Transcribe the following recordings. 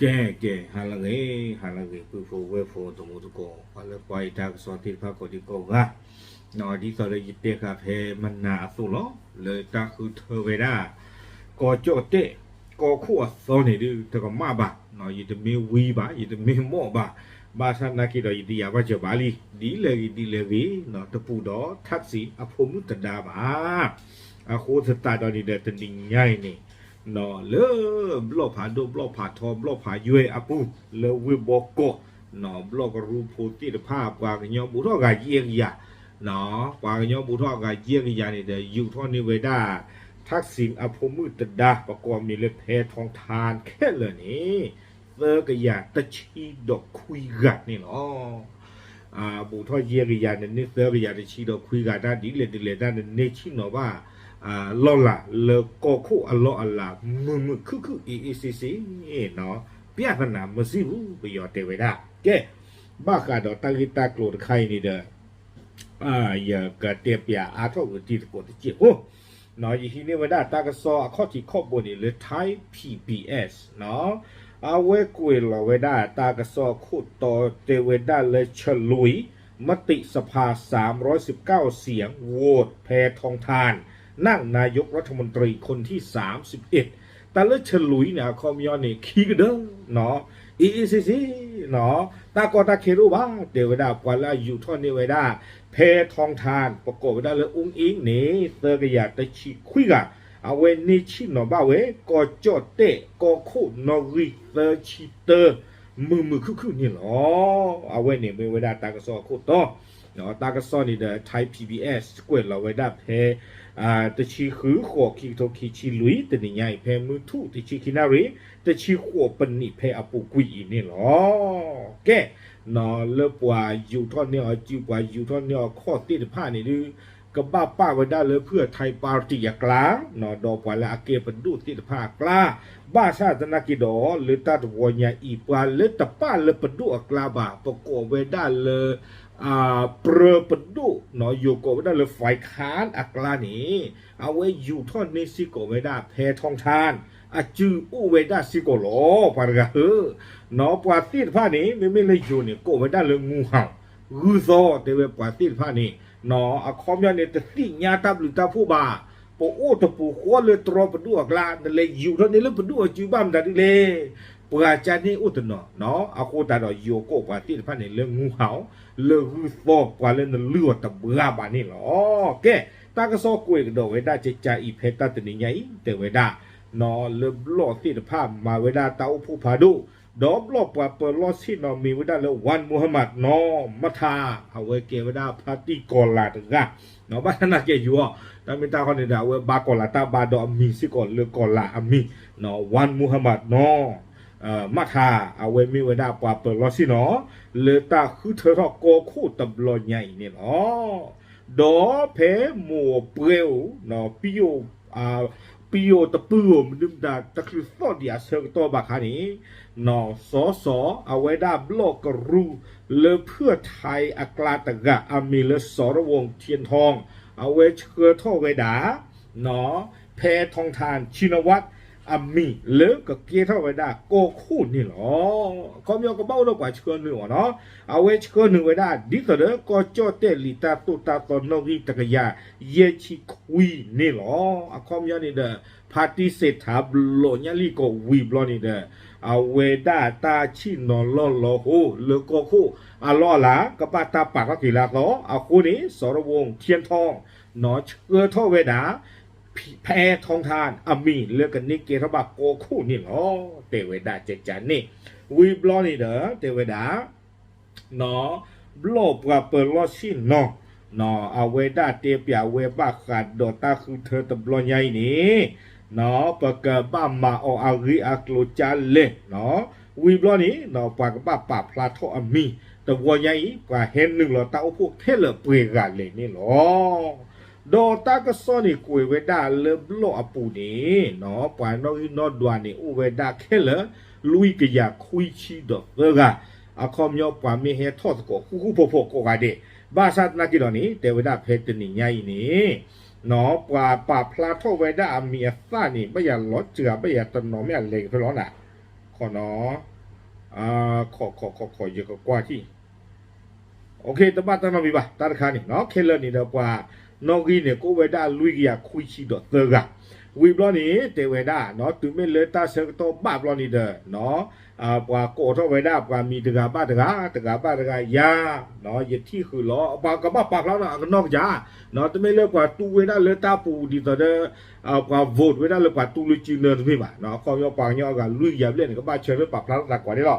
ကဲ ကဲ ဟါလၢအဂ့ၤ ဟါလၢအဂ့ၤ ပုၢ်ဖိဝဲၢ်ဖိ တံၤသကိး ပှၤလၢကွၢ်ယတၢ်ကစီၣ်သ့ၣ်တဖၣ်ကိးဒံကိးဂၤ, ဒ်သိးလၢယတဲဃာ်ဖဲမနၤအသိးလီၤ. လၢတၢ်ဃုထၢဝဲဒၣ် ကီၢ်ကၠီၣ်တဲၣ် ကီၢ်ခိၣ်အသီန့ၣ်ဒုး တကမၣ်ဘၣ်, ယတမ့ၢ်ဝံဘၣ် ယတမ့ၢ်မီၣ်ဘၣ်, ဘၣ်ဆၣ်သနာ်က့ဒီး ယတယာ်ဘၣ်စၢၤဘၣ်လံ. ဒ်လဲၣ်ဂ့ၤဒ်လဲၣ်ဂ့ၤ တပူၤဒီး ထၣ်စံၣ် အဖိမုၣ်တဒါဘၣ်. အဃိသတးဒီးန့ၣ်ဒီး တနံၤညါအံၤန့ၣ် လၢဘျီၣ်ဖးဒိၣ်ဘျီၣ်ဖးထီဘျီၣ်ဖးယွဲၢ်အပူၤ လၢဝ့ၢ်ဘီကီး, ဘျီၣ်ကရူၢ်ဖိသ့ၣ်တဖၣ် ပှၤကညီဘူးထီၣ်ဂၤယဲၢ်ကယၤ, ပှၤကညီဘူးထီၣ်ဂၤယဲၢ်ကယၤန့ၣ်ဒီး ယူာ်ထီၣ်န့ၢ်ဝဲဒၣ် ထၣ်စံၣ်အဖိမုၣ်တဒါ ပကိးမံၤလၢ ဖဲထီထၣ် ခဲလၢာ်န့ၣ် သၢကယၤတဆံဒီးခွံဂၤန့ၣ်လီၤ. ဘူးထီၣ်ယဲၢ်ကယၤ နန့ၢ်သၢကယၤတဆံဒီးခွံဂၤ တၢ်ဒ်လဲၣ်ဒ်လဲၣ် တၢ်နန့ၢ်ဆ့ၣ်နီၤဘၣ် လီၢ်လၤ လၢကီၢ်ခိၣ်အလီၢ်အလၤ မုာ်မုာ်ခုၣ်ခုၣ် အ့ၣ်အ့ၣ်စ့စ့ ပြဿနာမရှိဘူး ပယီၤတဲဝဲဒၣ်. ကဲ ဘၣ်ဃးဒီးတၢ်ဂ့ၢ်တၢ်ကျိၤတခါအံၤန့ၣ်ဒီး ယကတဲပၠးအါထီၣ်က့ၤတံၤသကိးတစဲးဖိ, ယဟံးန့ၢ်ဝဲဒၣ်တၢ်ကစီၣ်အခီၣ်ထံးခီၣ်ဘိန့ၣ်လၢ Thai P B S အဝဲကွဲးလီၤဝဲဒၣ်တၢ်ကစီၣ်အခိၣ်တီတဲဝဲဒၣ်လၢ ฉลุยมติสภาสามร้อยสิบเก้าเสียง โหวตแพทองธารนั่งนายกรัฐมนตรีคนที่สามสิบเอ็ด တၢ်လၢ ฉลุย န့ၣ် အခီပညီန့ၣ် ခံကတၢၢ် အ့ၣ်အ့ၣ်စ့စ့ တၢ်ကီတၢ်ခဲတအိၣ်ဘၣ် တဲဝဲဒၣ် ပှၤလၢအယူာ်ထီၣ်န့ၢ်ဝဲဒၣ် ဖဲထီထၣ် ပကိးဝဲဒၣ်လၢ အူအ့န့ၣ် သၢကယၤတဆံခွံဂၤ, အဝဲန့ၢ်ဆ့ၣ်နီၤဘၣ်ဝဲ ကီၢ်ကၠီၣ်တဲၣ် ကီၢ်ခိၣ်နီၣ်ဂံၢ်သၢဆံတၢ မုာ်မုာ်ခုၣ်ခုၣ်န့ၣ်လီၤ. အဝဲန့ၣ်မ့ၢ်ဝဲဒၣ်တၢ်ကစီၣ်အခိၣ်တီ, တၢ်ကစီၣ်န့ၣ်ဒီး Thai P B S ကွဲးလီၤဝဲဒၣ်ဖဲ တဆံဃု ဃိး ခံကထိခံဆံလွံၢ် တနံၤညါအံၤ ဖဲမုၢ်ထူၣ်တဆံခံနၣ်ရံၣ် တဆံဃိးပနံး ဖဲအပူၤကွံာ်အံၤန့ၣ်လီၤ. ကဲ လၢပှၤယူာ်ထီၣ်န့ၢ်အီၤစု ပှၤယူာ်ထီၣ်န့ၢ်အီၤခီၣ်သ့ၣ်တဖၣ်န့ၣ်ဒုး ကဘၣ်ပာ်ဝဲဒၣ်လၢ ဖုၣ်အထါ party အကျါ, ဒီးပှၤလၢအကဲပဒိၣ်သ့ၣ်တဖၣ်အကျါ, ဘၣ်ဆၣ်သနာ်က့ဒီး လၢတၢ်တဝီညါအံၤ ပှၤလၢတပာ်လၢပဒိၣ်အကျါဘၣ် ပကိးဝဲဒၣ်လၢ ပြၢပဒိၣ် ယိၤကိးဝဲဒၣ်လၢ ฝ่ายค้าน အကျါန့ၣ် အဝဲယူာ်ထီၣ်န့ၢ်စ့ၢ်ကီးဝဲဒၣ် ဖဲထီထၣ် အစုအိၣ်ဝဲဒၣ်စ့ၢ်ကီးလီၤ ပှၤတဂၤဧၢ, ပှၤသ့ၣ်တဖၣ်န့ၣ် မ့မ့ၢ်လၢယိၤန့ၣ် ကိးဝဲဒၣ်လၢ งูเห่า ဂုၢ်သီ တဲဝဲပှၤသ့ၣ်တဖၣ်န့ၣ်, အခီပညီန့ၣ် တသ့ၣ်ညါတၢ်ဘျုးတၢ်ဖှိၣ်ဘၣ်, ပအိၣ်တပူၤဃီလၢတြီပဒိၣ်အကျါ နလဲၤယူာ်ထီၣ်န့ၢ်လၢပဒိၣ်အစုဘၣ်မတၤဒ်လဲၣ်, ပှၤကန့ၣ်အိၣ်တနီၤ, အဃိသတးဒီးယိၤကိးပှၤသ့ၣ်တဖၣ်န့ၣ်လၢ งูเห่า လၢဂုၢ်သီ ပှၤလၢနလုၢ်အီၤတဘှါဘၣ်န့ၣ်လီၤ. ကဲ တၢ်ကစီၣ်ကွဲးကဒီးဝဲဒၣ်ကကါအံၤ ဖဲတၢ်တနံၤညါအံၤ တဲဝဲဒၣ် လၢဘျီၣ်သ့ၣ်တဖၣ်မၤဝဲဒၣ်တၢ်အိၣ်ဖှိၣ်ဖးဒိၣ်, ဒီးဘျီၣ်ပှၤပၢၤလီၢ်ဆ့ၣ်နီၤမံၤဝဲဒၣ်လၢ Wan Muhammad နီၢ်မထါ, အဝဲကဲဝဲဒၣ် ဖါတံၢ်ကီၤလၤတဂၤ, ဘၣ်ဆၣ်သနာ်က့ယိၤအီၤ တၢ်မ့ၢ်တၢ်ခီန့ၣ်ဒီး အဝဲဘါကီၤလၤတၢ်ဘါဒီးအမံၤစ့ၢ်ကီးလၢကီၤလၤအမံၤ, Wan Muhammad နီၢ်မထါ, အဝဲမ့ၢ်ဝဲဒၣ်ပှၤပၢၤလီၢ်ဆ့ၣ်နီၤ လၢတၢ်ဃုထၢထီၣ်ကီၢ်ခိၣ်တဘျီညါအံၤန့ၣ်လီၤ. ဒီးဖဲမိၢ်ပှဲၤဧိၤ ပံယိၤတပုၢ်ဧိၤ မနုၤမတၤ တချုးသီၣ်ဒံးအဆၢကတီၢ်ဘၣ်ခါန့ၣ်, စီၤစီၤ အဝဲဒၣ်ဘျီၣ်ကရူၢ်လၢဖုၣ်ထါအကျါတဂၤ အမံၤလၢ စီၤရဝူၣ်ထံထီၣ်, အဝဲဆှၢထီၣ်ဝဲဒၣ် ဖဲထီထၣ် ชินวัตร အမံၤလၢကကဲထီၣ်ဝဲဒၣ်ကီၢ်ခိၣ်န့ၣ်လီၤ. အခီပညီကဘၣ်အိၣ်ဒီးပှၤဆှၢနုာ်အီၤနီၤ, အဝဲဆှၢနုာ်ဝဲဒၣ် ဒ်သိးဒီး ကီၢ်ကၠီၣ်တဲၣ်လံာ်တၢ်သိၣ်တၢ်သီနီၣ်ဂံၢ်တကယၤယဲၢ်ဆံခွံန့ၣ်လီၤ. အခီပညီန့ၣ်ဒီး ဖါတံၢ်စဲးထါဘျီညါလံကီးဝံၤဘျီန့ၣ်ဒီး အဝဲဒၣ်တၢ်ဆ့ၣ်နီၤလီၢ်လီၤဟိ လၢကီၢ်ခိၣ်အလီၢ်အလၤ ကဘၣ်တၢ်ပာ်ထီၣ်က့ၤလၢအသီ, အဃိန့ၣ် စီၤရဝူၣ်ထံထီၣ် နီၢ်ဆှၢထီၣ်ဝဲဒၣ် ဖဲထီထၣ်အမံၤလၢကန့ၢ်ကဲထီၣ်ဘၣ်ကီၢ်ခိၣ်န့ၣ်လီၤ. တဲဝဲဒၣ်ကကန့ၣ်, ဝံၤဘျီန့ၣ်ဒီး တဲဝဲဒၣ် ဘျီၣ်ပှၤပၢၤလီၢ်ဆ့ၣ်နီၤ အဝဲဒၣ်တဲပၠးဝဲဘၣ်ဃးဒီးတၢ်ဃုထၢတဘျီညါအံၤန့ၣ် ပကဘၣ်မၤအီၤအဂ့ၢ်အကျိၤကၢ်လဲၣ်, ဝံၤဘျီန့ၣ် ပှၤကဘၣ်ပာ်ဖျါထီၣ်အမံၤ, တဝီညါအံၤ ပှၤဟဲနုာ်လီၤတၢ်အိၣ်ဖှိၣ်ခဲလၢာ်ပှဲၤဂၤလဲၣ်န့ၣ်လီၤ. ဒီးတၢ်ကစီၣ်န့ၣ်ကွဲးဝဲဒၣ်လၢဘျီၣ်အပူၤန့ၣ် ပှၤနီၣ်ဂံၢ်နီၣ်ဒွးန့ၣ်အိၣ်ဝဲဒၣ်ခဲလၢာ် လွံၢ်ကယၤခွံဆံဒီးသၢဂၤ, အခီပညီပှၤမ့ၢ်ဟဲထီၣ်သကိးဃူဃူဖိးဖိးကိးဂၤဒဲး, ဘၣ်ဆၣ်သနာ်က့ဒီးန့ၣ် တဲဝဲဒၣ်ဖဲတနံၤညါအံၤန့ၣ် ပှၤပာ်ဖျါထီၣ်ဝဲဒၣ်အမံၤအသၣ်န့ၣ် ဘၣ်ယၤလီၤစှၤ ဘၣ်ယၤတနီၤမ့ၢ်အလဲၤကဖဲလီၤနၤ, ခီနီၤ, ခီခီခီခီ ယကကွၢ်ထံၣ်, တဘၣ်တၢ်နီတမံၤဘၣ် တၢ်တခါန့ၣ်နီၤ, ခဲလၢာ်န့ၣ်ဒီးပှၤနီၣ်ဂံၢ်န့ၣ် ကအိၣ်ဝဲဒၣ်လွံၢ်ကယၤခွံဆံဒီးသၢဂၤ, ဝံၤဘျီန့ၣ် တဲဝဲဒၣ်နီၤ, တုၤမ့ၢ်လၢတၢ်ဆၢကတီၢ်ဘၣ်ဘျီန့ၣ်ဒီး ပှၤကိးထီၣ်ဝဲဒၣ်ပှၤမံၤတဂၤဘၣ်တဂၤ, တဂၤဘၣ်တဂၤ, ယၤ ယထံၣ်ဃုာ်လီၤ, ပှၤကဘၣ်ပာ်ဖျါထီၣ်အကနီၢ်ကစၢ်, တမ့ၢ်လၢပှၤတူဝဲဒၣ်လၢတၢ်ပူၤဒ်သိးဒီး ပှၤ vote ဝဲဒၣ်လၢပှၤတူလၢစုနၢတမ့ၢ်ဘၣ်, အခီပညီပှၤကညီအဂၤလွံၢ်ကယၤဘျဲၣ်န့ၣ် ကဘၣ်ဆၢထၢၣ်ပာ်ဖျါထီၣ်သးကွၢ်န့ၣ်လီၤ.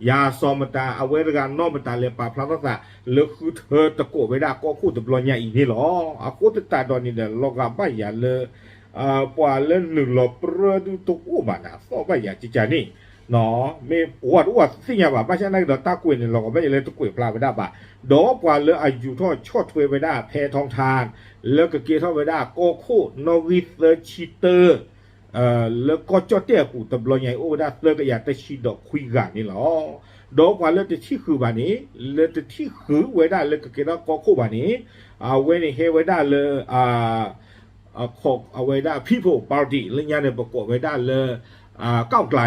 ယၤစီၤမတၤ အဝဲတဂၤနီၢ်မတၤလဲၤပာ်ဖျါထီၣ်သး လၢဃုထၢတကိးဝဲဒၣ်ကီၢ်ခိၣ်တဘျီညါအံၤန့ၣ်လီၤ. အဃိသတးဒီးန့ၣ်ဒီး လီၤဂာ်ဘၣ်ယၤလၢ ပှၤလၢနုာ်လီၤပြၢဒုတအိၣ်ဘၣ်န့ၣ် အသီၣ်ဘၣ်ယၤကကန့ၣ် မ့ၢ်အိၣ်တအိၣ်သ့ၣ်ညါဘၣ်, ဘၣ်ဆၣ်နာ်က့ဒီးတၢ်ကွဲးန့ၣ် လီၤဂာ်ဘၣ်ယၤလၢတကွဲးဖျါဝဲဒၣ်ဘၣ်, ဒီးပှၤလၢအယူာ်ထီၣ်ဆီၣ်ထွဲဝဲဒၣ် ဖဲထီထါ လၢကကဲထီၣ်ဝဲဒၣ်ကီၢ်ခိၣ်နီၣ်ဂံၢ်သၢဆံတၢ လၢကီၢ်ကၠီၣ်တဲၣ်အပူၤတဘျီညါအံၤ အိၣ်ဝဲဒၣ်သၢကယၤတဆံဒီးခွံဂၤန့ၣ်လီၤ. ဒီးပှၤလၢတထံၣ်ဃုာ်ဘၣ်န့ၣ်, လၢတထံၣ်ဃုာ်ဝဲဒၣ်လၢကကဲထီၣ်ကီၢ်ခိၣ်ဘၣ်န့ၣ်, အဝဲန့ၣ်ဟဲဝဲဒၣ်လၢ အဝဲဒၣ် People Party လၢညါန့ၣ် ပကိးဝဲဒၣ်လၢ ก้าวไกล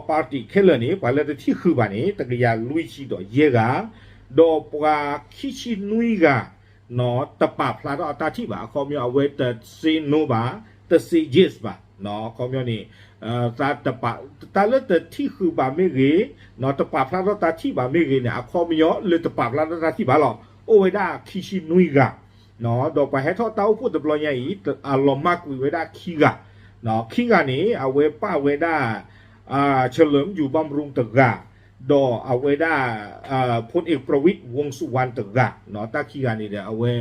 party ခဲလၢာ်န့ၣ် ပှၤလၢတထံၣ်ဃုာ်ဘၣ်န့ၣ် တကယၤလွံၢ်ဆံဒီးယဲၢ်ဂၤ, ဒီးပှၤခံဆံနွံဂၤ တပာ်ဖျါထီၣ်အတၢ်ထံၣ်ဘၣ်, အခီပညီအဝဲတ say no ဘၣ်, တ say yes ဘၣ်, အခီပညီန့ၣ် တပာ် တၢ်လၢတထံၣ်ဃုာ်ဘၣ်မ့ၢ်ဂ့ၤ, တပာ်ဖျါထီၣ်တၢ်ထံၣ်ဘၣ်မ့ၢ်ဂ့ၤန့ၣ် အခီပညီလၢတပာ်ဖျါထီၣ်တၢ်ထံၣ်ဘၣ်လီၤ. အိၣ်ဝဲဒၣ်ခံဆံနွံဂၤ, ဒီးပှၤဟဲထီၣ်တၢ်အိၣ်ဖှိၣ်တဘျီညါအံၤ အလီၤမၢ်ကွံာ်ဝဲဒၣ်ခံဂၤ, ခံဂၤန့ၣ် အဝဲပာ်ဝဲဒၣ် เฉลิมอยู่บำรุง တဂၤ, ဒီးအဝဲဒၣ် พลเอกประวิตร วงษ์สุวรรณ တဂၤ, တၢ်ခံဂၤန့ၣ်ဒီး အဝဲ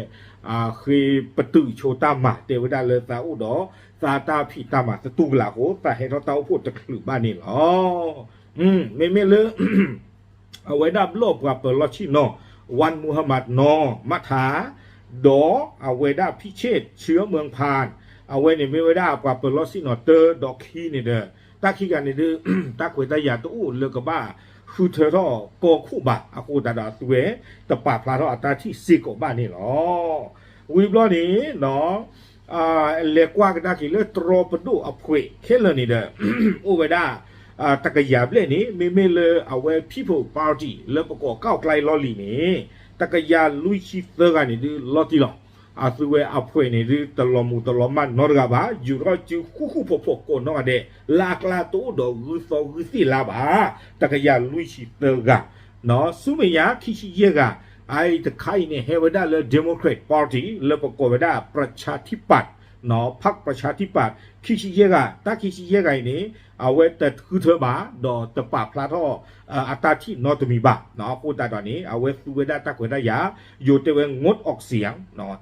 ဃ့ပတုာ်ဆိတၢ်မၤ တဲဝဲဒၣ်လၢသးအိၣ်ဒီး သးတၢ်ဖံးတၢ်မၤသတူၢ်ကလာ်အဃိ သးဟဲထီၣ်တၢ်အိၣ်ဖှိၣ်တချုးဘၣ်န့ၣ်လီၤ. မ့မ့ၢ်လၢ အဝဲဒၣ်ဘျီၣ်ပှၤပၢၤလီၢ်ဆ့ၣ်နီၤ วันมุฮัมมัด နီၢ်မးထါ ဒီးအဝဲဒၣ် พิเชษ เชื้อเมืองพาน အဝဲန့ၣ်မ့ၢ်ဝဲဒၣ်ပှၤပၢၤလီၢ်ဆ့ၣ်နီၤတၢဒီးခံန့ၣ်ဒီး တၢ်ခံဂၤန့ၣ်ဒုး တၢ်ခွဲးတၢ်ယာ်တအိၣ်လၢကဘၣ်ဃုထၢထီၣ်ကီၢ်ခိၣ်ဘၣ်, အဃိသတးဒီးအသုဝဲ တပာ်ဖျါထီၣ်အတၢ်ထံၣ်စ့ၢ်ကီးဘၣ်န့ၣ်လီၤ. ဝံၤဘျီန့ၣ် လဲၤကွၢ်ကဒါက့ၤလၢတြီပဒိၣ်အဖှဲးခဲလၢာ်န့ၣ်ဒီး အိၣ်ဝဲဒၣ် တကယၤဘျဲၣ်န့ၣ် မ့မ့ၢ်လၢအဝဲ People Party လၢပကိး ก้าวไกล လီၢ်လံၤန့ၣ် တကယၤလွံၢ်ဆံသၢဂၤန့ၣ်ဒုးလီၤတံၢ်လီၤ. အသုဝဲအဖှဲးန့ၣ်ဒုး တလီၤမုၢ်တလီၤမၢ်နီတဂၤဘၣ်, ယူာ်ထီၣ်စုဃူဃူဖိးဖိးကိးနီၢ်ဂၤဒဲး, လၢအကျါတအိၣ်ဒီးဂုၢ်သီဂုၢ်သ့ၣ်လၢၤဘၣ်, တကယၤလွံၢ်ဆံသၢဂၤ, ဆူမဲာ်ညါခံဆံယဲၢ်ဂၤ, အအံၤတခါအံၤန့ၣ် ဟဲဝဲဒၣ်လၢ Democrat Party လၢပကိးဝဲဒၣ် ประชาธิปัตย์ พรรคประชาธิปัตย์ ခံဆံယဲၢ်ဂၤ, တၢ်ခံဆံယဲၢ်ဂၤအံၤန့ၣ် အဝဲတဃုထၢဘၣ် ဒီးတပာ်ဖျါထီၣ် အတၢ်ထံၣ်နီတမံၤဘၣ်, အဃိသတးဒီးန့ၣ် အဝဲသူဝဲဒၣ်တၢ်ခွဲးတၢ်ယာ်, ယိၤတဲဝဲ งดออกเสียง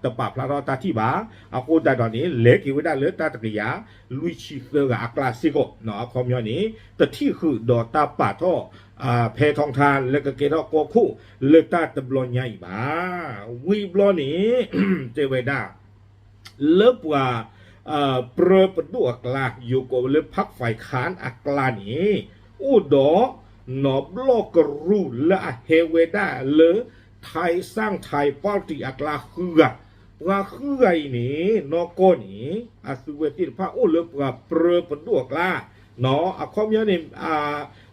တပာ်ဖျါထီၣ်တၢ်ထံၣ်ဘၣ်, အဃိသတးဒီးန့ၣ် လဲၤက့ၤဝဲဒၣ်လၢတၢ်တကယၤလွံၢ်ဆံသၢဂၤအကျါစ့ၢ်ကီး, အခီပညီန့ၣ် တထံၣ်ဃုာ်ဒီးတၢ်ပာ်ထီၣ် ဖဲထီထါ လၢကကဲထီၣ်ကီၢ်ခိၣ်လၢတၢ်တဘျီညါအံၤဘၣ်. ဝံၤဘျီန့ၣ် တဲဝဲဒၣ် လၢပှၤ ပြၢပဒိၣ်အကျါ, ယိၤကိးဝဲလၢ พรรคฝ่ายค้าน အကျါန့ၣ် အိၣ်ဒီး နီၢ်ဘျီၣ်ကရူၢ်လၢအဟဲဝဲဒၣ်လၢ ไทยสร้างไทย party အကျါဃုဂၤ, ပှၤဃုဂၤအံၤန့ၣ် နီၢ်ကီၢ်န့ၣ် အသုဝဲသ့ၣ်တဖၣ်အိၣ်လၢပှၤပြၢပဒိၣ်အကျါ, အခီပညီန့ၣ်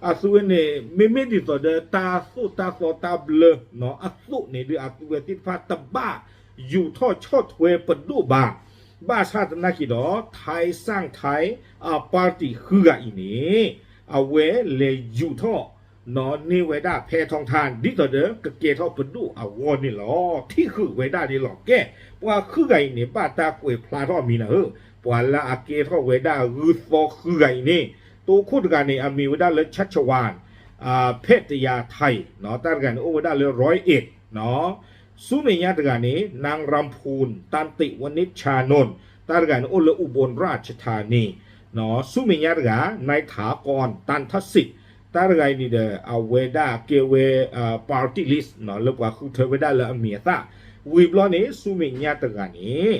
အသုဝဲန့ၣ် မ့မ့ၢ်ဒ်သိးဒီးတၢ်သိၣ်တၢ်သီတၢ်ဘျၢ အသိးန့ၣ်ဒုး အသုဝဲသ့ၣ်တဖၣ်တဘၣ် ယူာ်ထီၣ်ဆီၣ်ထွဲပဒိၣ်ဘၣ်, ဘၣ်ဆၣ်သနာ်က့ဒီး ไทยสร้างไทย အ party ဃုဂၤအံၤန့ၣ် အဝဲလဲၤယူာ်ထီၣ် န့ၢ်ဝဲဒၣ်ဖဲထီထါ ဒ်သိးဒီးကကဲထီၣ်ပဒိၣ်အဂီၢ်န့ၣ်လီၤ. ထံၣ်ဃုာ်ဝဲဒၣ်န့ၣ်လီၤ. ကဲ ပှၤဃုဂၤအံၤန့ၣ် ဘၣ်တၢ်ကွဲးဖျါထီၣ်မံၤနၤဧၢ, ပှၤလၢအကဲထီၣ်ဝဲဒၣ်ဂုၢ်သီဃုဂၤအံၤန့ၣ် တိခိၣ်တဂၤန့ၣ် အမံၤဝဲဒၣ်လၢ ชัชวาล ဖဲတယၤထါအံၤ, တၢ်တဂၤန့ၣ်အိၣ်ဝဲဒၣ်လၢ ร้อยเอ็ด ဆူမဲာ်ညါတဂၤန့ၣ် นางรำพูน ตันติวณิชชานนท์ တၢ်တဂၤန့ၣ်အိၣ်လၢ อุบลราชธานี ဆူမဲာ်ညါတဂၤ นายถากร ตันทสิทธิ์ တၢ်တဂၤအံၤန့ၣ်ဒီး အဝဲဒၣ်ကဲဝဲ party list လၢပှၤဃုထၢဝဲဒၣ်လၢအမံၤအသၣ်, ဝံၤဘျီန့ၣ် ဆူမဲာ်ညါတဂၤန့ၣ်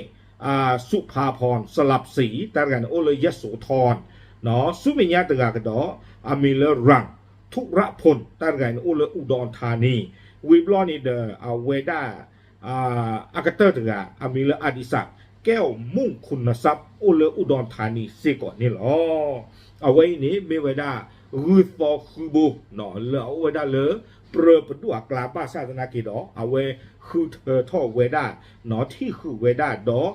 สุภาพร สลับศรี တၢ်တဂၤန့ၣ်အိၣ်လၢ ยโสธร ဆူမဲာ်ညါတဂၤကဒီး အမံၤလၢ รัง ธุรพล တၢ်တဂၤန့ၣ်အိၣ်လၢ อุดรธานี ဝံၤဘျီန့ၣ်ဒီး အဝဲဒၣ် အကတၢၢ်တဂၤ အမံၤလၢ อดิศักดิ์ แก้วมุ่งคุณทรัพย์ အိၣ်လၢ อุดรธานี စ့ၢ်ကီးန့ၣ်လီၤ. အဝဲအံၤန့ၣ် မ့ၢ်ဝဲဒၣ် ဂုၢ်သီဃုဘိ လၢအအိၣ်ဝဲဒၣ်လၢ ပြၢပဒိၣ်အကျါ ဘၣ်ဆၣ်သနာ်က့ဒီး အဝဲဃုထၢထီၣ်ဝဲဒၣ် ထံၣ်ဃုာ်ဝဲဒၣ်ဒီး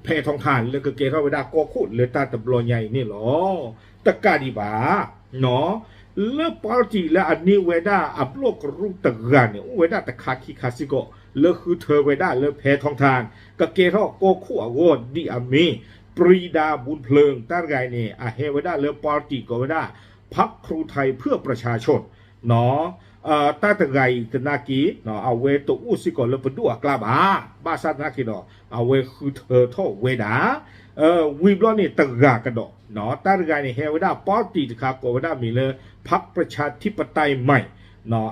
ဖဲထီထၣ် လၢကကဲထီၣ်ဝဲဒၣ်ကီၢ်ခိၣ်လၢတၢ်တဘျီညါအံၤန့ၣ်လီၤ. တကးဒံးဘၣ် လၢ party လၢအန့ၢ်ဝဲဒၣ်အဘျီၣ်ကရူၢ်တဂၤန့ၣ် အိၣ်ဝဲဒၣ်တခါခံခါစ့ၢ်ကီး လၢဃုထၢဝဲဒၣ်လၢဖဲထီထၣ် ကကဲထီၣ်ကီၢ်ခိၣ်အဂီၢ်ဒ်အမ့ၢ် ပြံဒါဘုန်းဖျိင် တၢ်တဂၤအံၤန့ၣ် အဟဲဝဲဒၣ်လၢ party ကိးဝဲဒၣ် พรรคครูไทยเพื่อประชาชน တၢ်တဂၤအံၤသနာ်က့ အဝဲတအိၣ်စ့ၢ်ကီးလၢပဒိၣ်အကျါဘၣ်. ဘၣ်ဆၣ်သနာ်က့ဒီး အဝဲဃုထၢထီၣ်ဝဲဒၣ် ဝံၤဘျီန့ၣ်တဂၤကဒီး တၢ်တဂၤန့ၣ် ဟဲဝဲဒၣ် party တခါကိးဝဲဒၣ်မ့ၢ်လၢ พรรคประชาธิปไตยใหม่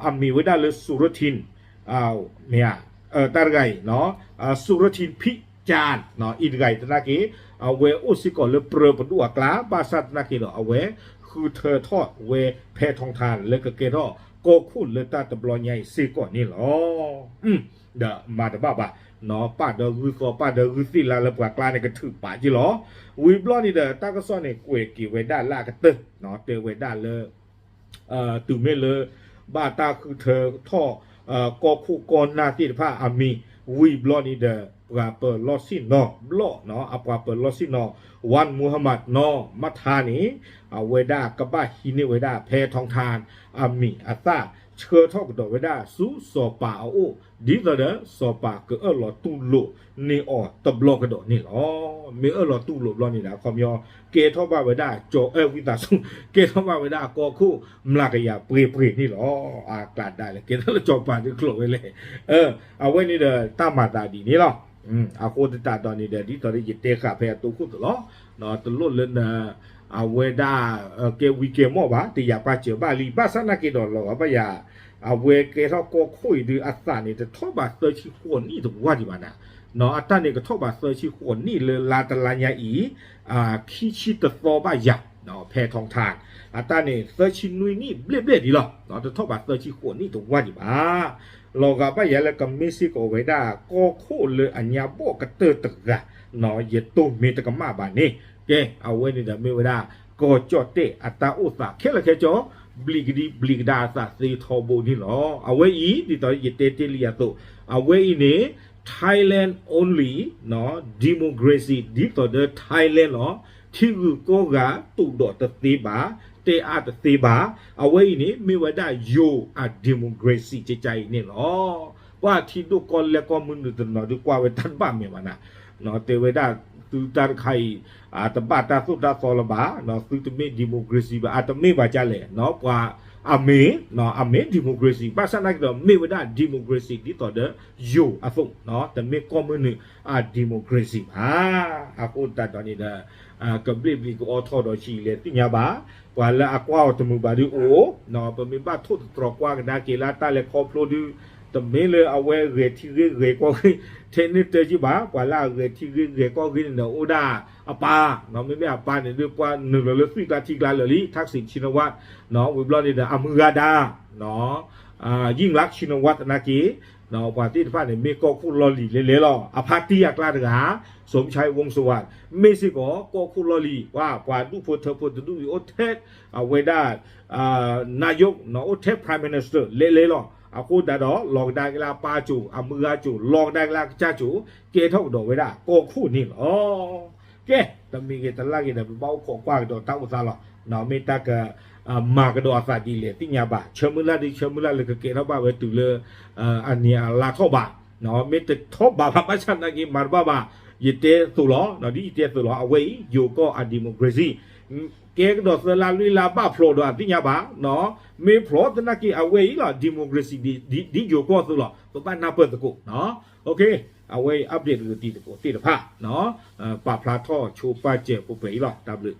အမ့ၢ်ဝဲဒၣ်လၢ สุรทิน မ့ၢ် တၢ်တဂၤအံၤ สุรทิน พิจารณ์ အံၤတဂၤအံၤသနာ်က့ အဝဲအိၣ်စ့ၢ်ကီးလၢပြၢပဒိၣ်အကျါ ဘၣ်ဆၣ်သနာ်က့ဒီး အဝဲဃုထၢထီၣ်ဝဲဖဲထီထၣ် လၢကကဲထီၣ်ကီၢ်ခိၣ်လၢတၢ်တဘျီညါအံၤစ့ၢ်ကီးန့ၣ်လီၤ. ဒီးမၤတဘၣ်ဘၣ် ပၣ်ဒီးဂုၢ်သီ ပၣ်ဒီးဂုၢ်သ့ၣ်လါလၢပှၤကျါန့ၣ် ကထုးပာ်က့ၤလီၤ. ဝံၤဘျီန့ၣ်ဒီး တၢ်ကစီၣ်န့ၣ် ကွဲးက့ၤဝဲဒၣ်လၢအကတၢၢ် တဲဝဲဒၣ်လၢ တုၤမ့ၢ်လၢ ဘၣ်တၢ်ဃုထၢထီၣ် ကီၢ်ခိၣ်ကီၢ်နၢ်သ့ၣ်တဖၣ်အမံၤ ဝံၤဘျီန့ၣ်ဒီး ပှၤပၢၤလီၢ်ဆ့ၣ်နီၤဘျီၣ် အပှၤပၢၤလီၢ်ဆ့ၣ်နီၤ Wan Muhammad နီၢ်မထါန့ၣ် အဝဲဒၣ်ကဘၣ်ဟံးန့ၢ်ဝဲဒၣ်ဖဲထီထၣ် အမံၤအသၣ် ဆှၢထီၣ်ကဒီးဝဲဒၣ်ဆူစီၤပၤအအိၣ် ဒ်သိးဒီးစီၤပၤကအၢၣ်လီၤတူၢ်လိာ်န့ၢ်အီၤတဘျီကဒီးန့ၣ်လီၤ. မ့ၢ်အၢၣ်လီၤတူၢ်လိာ်ဘျီန့ၣ်ဒီး အခီပညီ ကဲထီၣ်ဘၣ်ဝဲဒၣ်ကၠီၤအဲၣ်ဝံသးစူၤ ကဲထီၣ်ဘၣ်ဝဲဒၣ်ကီၢ်ခိၣ်မျးကယၤပှဲၤပှဲၤန့ၣ်လီၤ. အကျါဒၣ်လဲာ် ကဲထီၣ်လၢစီၤပၤဒုးကျိာ်ဝဲလဲၣ်. အဝဲန့ၣ်ဒီးတၢ်မၤသးဒ်န့ၣ်လီၤ. အဃိသတးဒီးန့ၣ်ဒီး ဒ်သိးဒီးယတဲဃာ်ဖဲအတိခိၣ်သ့ၣ်လီၤ. တလိၣ်လၢန အဝဲဒၣ် ကဲဝံၤကဲမီၣ်ဘၣ် တယာ်ပာ်စၢၤဘၣ်လံ ဘၣ်ဆၣ်သနာ်က့ဒီးလီၤဂာ်ဘၣ်ယၤ အဝဲကဲထီၣ်ကီၢ်ခိၣ်အံၤဒုး အသးန့ၣ် တထီၣ်ဘးသၢဆံဃိးနံၣ်တဝၢ်ဒံးဘၣ်နၤ. အတၢ်န့ၣ်ကထီၣ်ဘးသၢဆံဃိးနံၣ်လၢလါတလါညါအံၤ ခံဆံတသီဘၣ်ယၤ ဖဲထီထၣ် အတၢ်န့ၣ် သၢဆံနွံနံၣ်ဘျဲၣ်ဘျဲၣ်ဒံးလီၤ. တထီၣ်ဘးသၢဆံဃိးနံၣ်တဝၢ်ဒံးဘၣ်. လီၤဂာ်ဘၣ်ယၤလၢကမ့ၢ်စ့ၢ်ကီးဝဲဒၣ် ကီၢ်ခိၣ်လၢအညါဘီၣ်ကတၢၢ်တဂၤ ယတိၢ်မ့ၢ်တကမၣ်ဘၣ်န့ၣ် ကဲ အဝဲန့ၣ်ဒီးမ့ၢ်ဝဲဒၣ် ကီၢ်ကၠီၣ်တဲၣ်အတၢ်အိၣ်သးခဲလၢာ်ခဲဆ့ ဘျံးကဒံဘျံးကဒါအသးသ့ထီဘိန့ၣ်လီၤ. အဝဲအံၤ ဒ်သိးယတဲတ့ၢ်လံအသိး အဝဲအံၤန့ၣ် Thailand only democracy ဒ်သိးဒီး Thailand လီၤ. ထံဂုၤကီၢ်ဂၤတူၢ်ဒီးတသ့ဘၣ်, တဲအါတသ့ဘၣ်. အဝဲအံၤန့ၣ် မ့ၢ်ဝဲဒၣ်ယိၤအ democracy ကကါအံၤန့ၣ်လီၤ. ပှၤထံဒိၣ်ကီၢ်လဲၢ်ကီၢ်မုၢ်နုာ်တနီၤဒုးကွၢ်ဝဲတၢ်တဘၣ်မဲာ်ဘၣ်နၤ, တဲဝဲဒၣ် သုတၢ်တခါအံၤ တဘၣ်တၢ်သိၣ်တၢ်သီလၢၤဘၣ်, သုတမ့ၢ် democracy ဘၣ်, အတမ့ၢ်ဘၣ်ကါလဲၣ်, ပှၤ အမ့ၢ် အမ့ၢ် democracy ဘၣ်ဆၣ်သနာ်က့ဒီး မ့ၢ်ဝဲဒၣ် democracy ဒ်သိးဒီးယိၤအသိး, တမ့ၢ်ကီၢ်မုၢ်နုာ်အ democracy ဘၣ်. အဃိသတးဒီးန့ၣ်ဒီး ကဘျ့ၣ်ဘျံးကအီထီၣ်ဒီးဆံးလဲၣ်သ့ၣ်ညါဘၣ်, ပှၤလၢအကွၢ်အီၤတမုာ်ဘၣ်ဒုးအိၣ်, ပမ့ၢ်ဘၣ်ထိၣ်သတြီၤကွၢ်ကဒါက့ၤလၢတၢ်လဲၤခီဖျိဒုး, တမ့ၢ်လၢအဝဲဂဲၤထံဂ့ၤဂဲၤကီၢ်ဂ့ၤ ထဲန့ၣ်တၢ်က့ဘၣ်, ပှၤလၢအဂဲၤထံဂ့ၤဂဲၤကီၢ်ဂ့ၤန့ၣ်ဒီးအိၣ်ဒၣ်အပၢ်, မ့မ့ၢ်အပၢ်န့ၣ်ဒုး ပှၤနုာ်လီၤလၢသွံၣ်ကျါထံကျါလၢာ်လံ, ထၢၣ်စံၣ် ရှံနဝါ, ဝံၤဘျီန့ၣ်ဒီး အမုၢ်ဂၤဒါ ယံၣ်လါ ရှံနဝါ သနာ်က့ ပှၤသ့ၣ်တဖၣ်န့ၣ် မ့ၢ်ကီၢ်ခိၣ်လီၢ်လံၤလဲၤလဲၤလီၤ. အဖါတံၢ်အကျါတဂၤ စီၤမုၢ်ဆါအံၤ ဝိုင်းစိဝါ မ့ၢ်စ့ၢ်ကီး ကီၢ်ခိၣ်လီၢ်လံၤ, ပှၤ ပှၤဒူၣ်ဖိထၢဖိတဒူၣ်အံၤ အိၣ်ထဲ အဝဲဒၣ် နါယိၣ် အိၣ်ထဲ Prime Minister လဲၤလဲၤလီၤ. အဃိသတးဒီး လီၤကဒါက့ၤလၢအပၢ်စိၤ အမုၢ်ဂၤစိၤ လီၤကဒါက့ၤလၢအကစၢ်စိၤ ကဲထီၣ်ကဒီးဝဲဒၣ်ကီၢ်ခိၣ်န့ၣ်လီၤ. ကဲ, တမံၤဂ့ၤတလၢ်ဂ့ၤဒီး ပဘၣ်အိၣ်ခိးကွၢ်ကဒီးတၢ်အိၣ်သးလီၤ. မ့ၢ်တၢ်က မၤကဒီးအသးဒ်လဲၣ်သ့ၣ်ညါဘၣ်. ဆၢမုၢ်လၢ်ဒုး ဆၢမုၢ်လၢ်လၢကကဲထီၣ်ဘၣ်ဝဲတုၤလၢ အနံၤအလါထီၣ်ဘၣ်, မ့ၢ်တထီၣ်ဘၣ်ဘၣ် ဘၣ်ဆၣ်သနာ်က့ မၤတဘၣ်ဘၣ်, ယတဲသိးလီၤ, ဒ်ယတဲသိးလီၤ အဝဲအံၤ ယိၤကီၢ်အ democracy ကဲကဒီးသၢလါလွံၢ်လါဘၣ်ဖျိးဒီးအသ့ၣ်ညါဘၣ်, မ့ၢ်ဖျိးသနာ်က့ အဝဲအံၤလီၤ democracy ဒ်ယိၤကီၢ်အသိးလီၤ. ပဘၣ်နၢ်ပၢၢ်သကိး, အဝဲအံၤ update တကတံၤသကိးသ့ၣ်တဖၣ်, ပာ်ဖျါထီၣ်ဆိပာ်စၢၤပှဲၤပှဲၤအံၤလီၤ. တၢ်ဘျုး